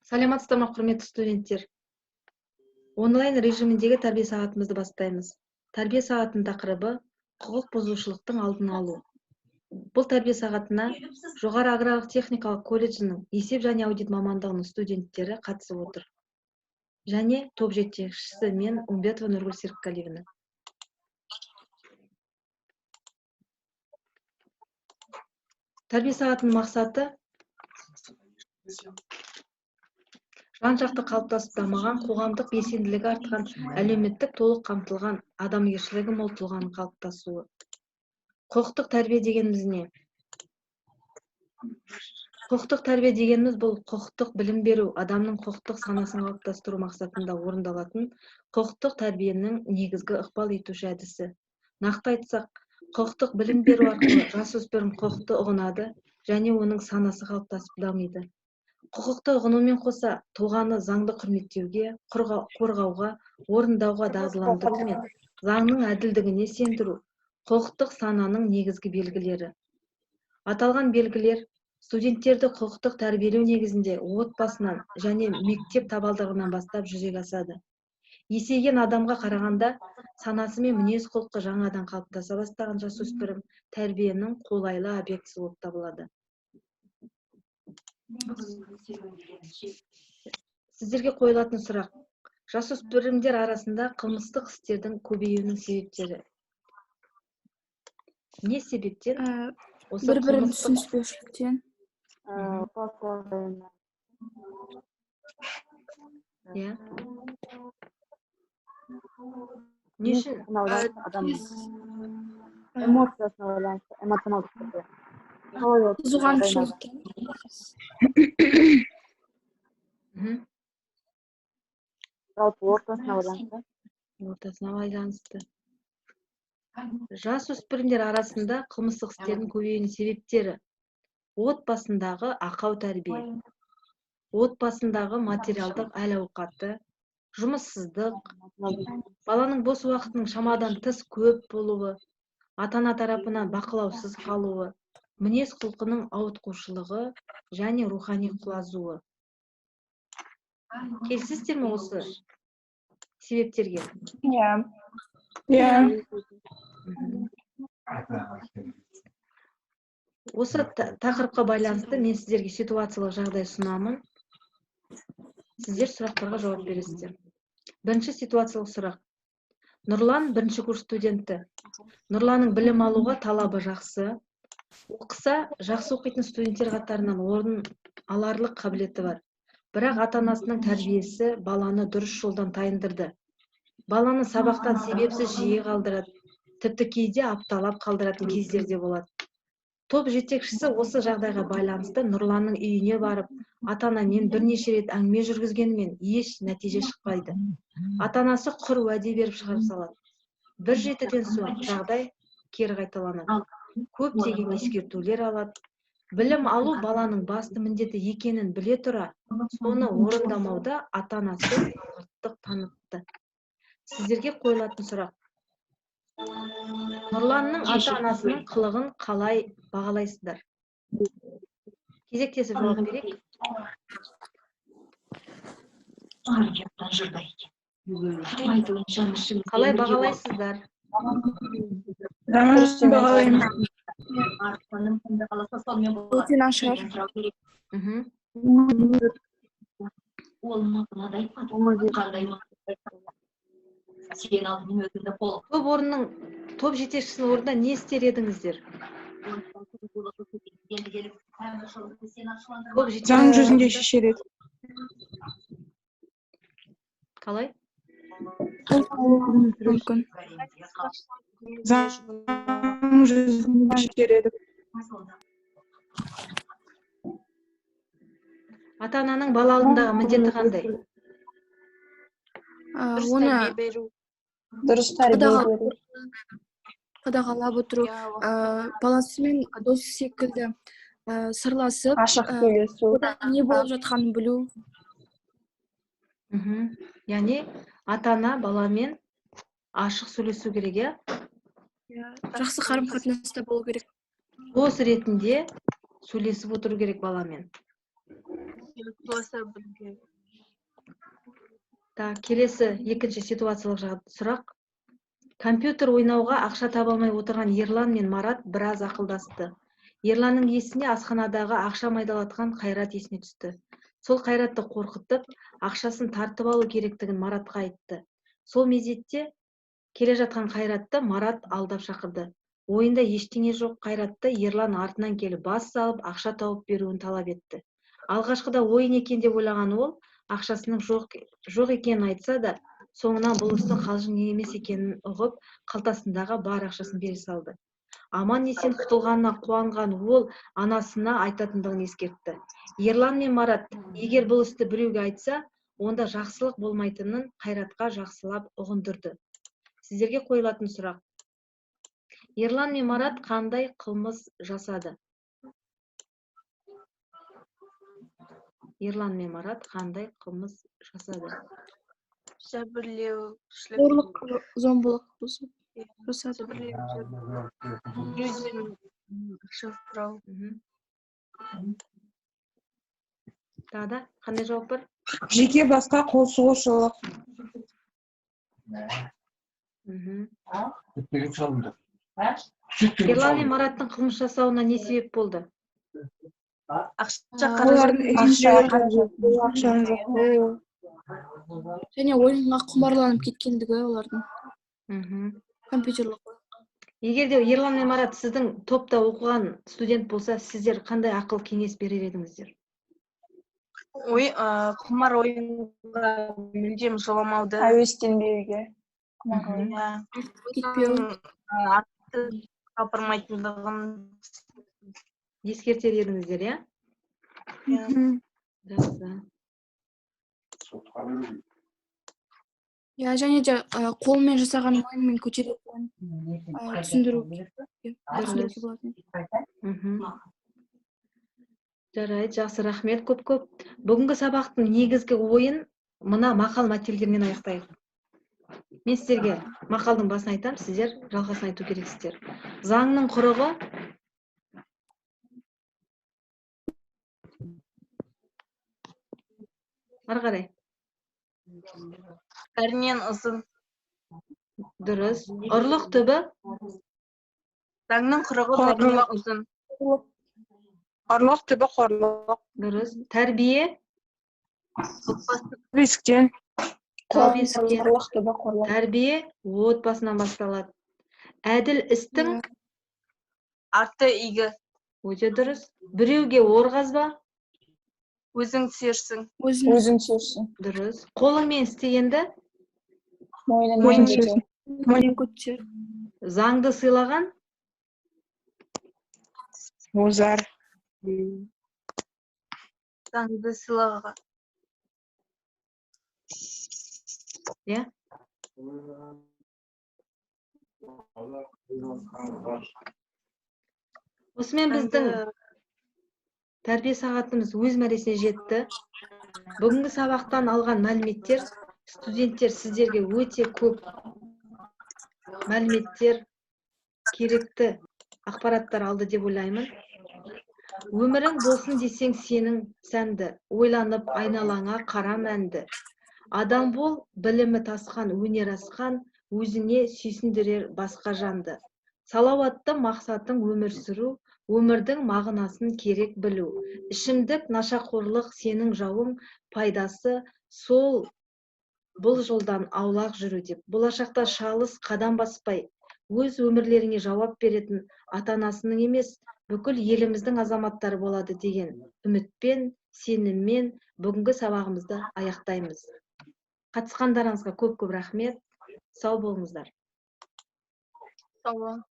Саламатсыздар ма, құрметті студенттер? Онлайн режиміндегі тәрбие сағатымызды бастаймыз. Тәрбие сағатының тақырыбы құқық бұзушылықтың алдын алу. Бұл тәрбие сағатына Жоғары аграрлық техникалық колледжінің есеп және аудит мамандығының студенттері қатысып отыр. Және топ жетекшісі мен, Умбетова Нұргүл Серікқалиевна. Тәрбие сағатының мақсаты жан-жақты қалыптасып дамыған, қоғамдық белсенділігі артқан, әлеуметтік толық қамтылған, адамгершілігі мол тұлғаның қалыптасуы. Құқықтық тәрбие дегеніміз не? Құқықтық тәрбие дегеніміз бұл құқықтық білім беру, адамның құқықтық санасын қалыптастыру мақсатында орындалатын құқықтық тәрбиенің негізгі ықпал етуші әдісі. Нақты айтсақ, құқықтық білім беру арқылы жасөспірім құқықты ұғынады және оның санасы қалыптасып дамиды. Құқықты ұғынумен қоса, тұлғаны заңды құрметтеуге, қорғауға, орындауға дағдыландыру мен заңның әділдігіне сендіру құқықтық сананың негізгі белгілері. Аталған белгілер студенттерді құқықтық тәрбиелеу негізінде отбасынан және мектеп табалдырығынан бастап жүзеге асады. Есейген адамға қарағанда санасы мен мінез-құлқы жаңадан қалыптаса бастаған жасөспірім тәрбиенің қолайлы объектісі болып табылады. Сіздерге қойылатын сұрақ: жасөспірімдер арасында қылмыстық істердің көбеюінің себептері. Не себептен? Осы бір-бірін түсініспеушіліктен. Иә. Не үшін? Адам эмоциясына байланысты, эмоционалдық түрде. Қызғаншылықтан. Жалпы ортасына байланысты. Ортасына байланысты. Жасөспірімдер арасында қылмыстық істердің көбеюінің себептері: отбасындағы ақау тәрбие, отбасындағы материалдық әл-ауқаты, жұмыссыздық, баланың бос уақытының шамадан тыс көп болуы, ата-ана тарапынан бақылаусыз қалуы, мінез-құлқының ауытқушылығы және рухани құлазуы. Келісесіздер ме осы себептерге? Иә. Иә. Осы тақырыпқа байланысты мен сіздерге ситуациялық жағдай ұсынамын. Сіздер сұрақтарға жауап бересіздер. Бірінші ситуациялық сұрақ. Нұрлан бірінші курс студенті. Нұрланның білім алуға талабы жақсы. Оқыса, жақсы оқитын студенттер қатарынан орын аларлық қабілеті бар. Бірақ ата-анасының тәрбиесі баланы дұрыс жолдан тайындырды. Баланы сабақтан себепсіз жиі қалдырады, тіпті кейде апталап қалдыратын кездер де болады. Топ жетекшісі осы жағдайға байланысты Нұрланның үйіне барып, ата-анамен бірнеше рет әңгіме жүргізгенімен еш нәтиже шықпайды. Ата-анасы құр уәде беріп шығарып салады. Бір жетіден соң жағдай кері қайталанады. Көптеген ескертулер алады. Білім алу баланың басты міндеті екенін біле тұра, соны орындамауда ата-анасы салғырттық танытты. Сіздерге қойылатын сұрақ: Нұрланның ата-анасының қылығын қалай бағалайсыздар? Кезектесіп жауап берейік. Қалай бағалайсыздар? Жаман бағалаймын. Өте нашар. Топ жетекшісінің орнында не істер едіңіздер? Заң жүзінде шешер еді. Қалай? Мүмкін. Заң жүзінде шешер едік. Ата-ананың бала алдындағы міндеті қандай? Оны дұрыс тәрбие беру. Қадағалап отыру, баласымен дос секілді сырласып, ашық сөйлесу, не болып жатқанын білу. Яғни ата-ана баламен ашық сөйлесу керек, иә? Жақсы қарым-қатынаста болу керек. Дос ретінде сөйлесіп отыру керек баламен. Қателік білу керек. Так, келесі екінші ситуациялық сұрақ. Компьютер ойнауға ақша таба алмай отырған Ерлан мен Марат біраз ақылдасты. Ерланның есіне асханадағы ақша майдалатқан Қайрат есіне түсті. Сол Қайратты қорқытып, ақшасын тартып алу керектігін Маратқа айтты. Сол мезетте келе жатқан Қайратты Марат алдап шақырды. Ойында ештеңе жоқ Қайратты Ерлан артынан келіп бас салып, ақша тауып беруін талап етті. Алғашқыда ойын екен деп ойлаған ол, ақшасының жоқ екенін айтса да, соңынан бұл істің қалжың емес екенін ұғып, қалтасындағы бар ақшасын бере салды. Аман есен құтылғанына қуанған ол анасына айтатындығын ескертті. Ерлан мен Марат егер бұл істі біреуге айтса, онда жақсылық болмайтынын Қайратқа жақсылап ұғындырды. Сіздерге қойылатын сұрақ. Ерлан мен Марат қандай қылмыс жасады? Ерлан мен Марат қандай қылмыс жасады? Жәбірлеушілік. Зорлық, зомбылық жасады. Біреуден ақша сұрау. Тағы да қандай жауап бар? Жеке басқа қол сұғушылық. Ерлан мен Мараттың қылмыс жасауына не себеп болды? Ақша Ақшаның жоқтығы. Және ойынға құмарланып кеткендігі олардың. Компьютерлік ойынға. Егер де Ерлан мен Марат сіздің топта оқыған студент болса, сіздер қандай ақыл кеңес берер едіңіздер? Құмар ойынға мүлдем жоламауды. Әуестенбеуге. Кетпеу. Атты апармайтындығын ескертер едіңіздер, иә? Иә. Жақсы. Иә, және де қолмен жасаған ойынмен көтеретін түсіндіруге болады. Жарайды, жақсы, рахмет көп-көп. Бүгінгі сабақтың негізгі ойын мына мақал мәтелдермен аяқтайық. Мен сіздерге мақалдың басын айтам, сіздер жалғасын айту керексіздер. Заңның құрығы ары қарай. Бәрінен ұзын. Дұрыс. Ұрлық түбі? Заңның құрығы бәрінен ұзын. Ұрлық түбі қорлық. Дұрыс. Тәрбие? Бесіктен. Ұрлық түбі қорлық. Тәрбие отбасынан басталады. Әділ істің арты игі. Өте дұрыс. Біреуге ор қазба? Өзің түсерсің. Өзің түсерсің. Дұрыс. Қолыңмен істегенді? Мойныңмен көтер. Мойныңмен көтер. Заңды сыйлаған? Озар. Заңды сыйлаған. Иә? Осымен біздің тәрбие сағатымыз өз мәресіне жетті. Бүгінгі сабақтан алған мәліметтер, студенттер, сіздерге өте көп мәліметтер, керекті ақпараттар алды деп ойлаймын. Өмірің болсын десең сенің сәнді, ойланып айналаңа қара мәнді. Адам бол, білімі тасқан, өнер асқан, өзіне сүйсіндірер басқа жанды. Салауатты мақсатың өмір сүру, өмірдің мағынасын керек білу. Ішімдік, нашақорлық сенің жауың, пайдасы сол бұл жолдан аулақ жүру деп. Болашақта шалыс қадам баспай, өз өмірлеріңе жауап беретін ата-анасының емес, бүкіл еліміздің азаматтары болады деген үмітпен, сеніммен бүгінгі сабағымызды аяқтаймыз. Қатысқандарыңызға көп-көп рахмет. Сау болыңыздар. Сау болыңыз.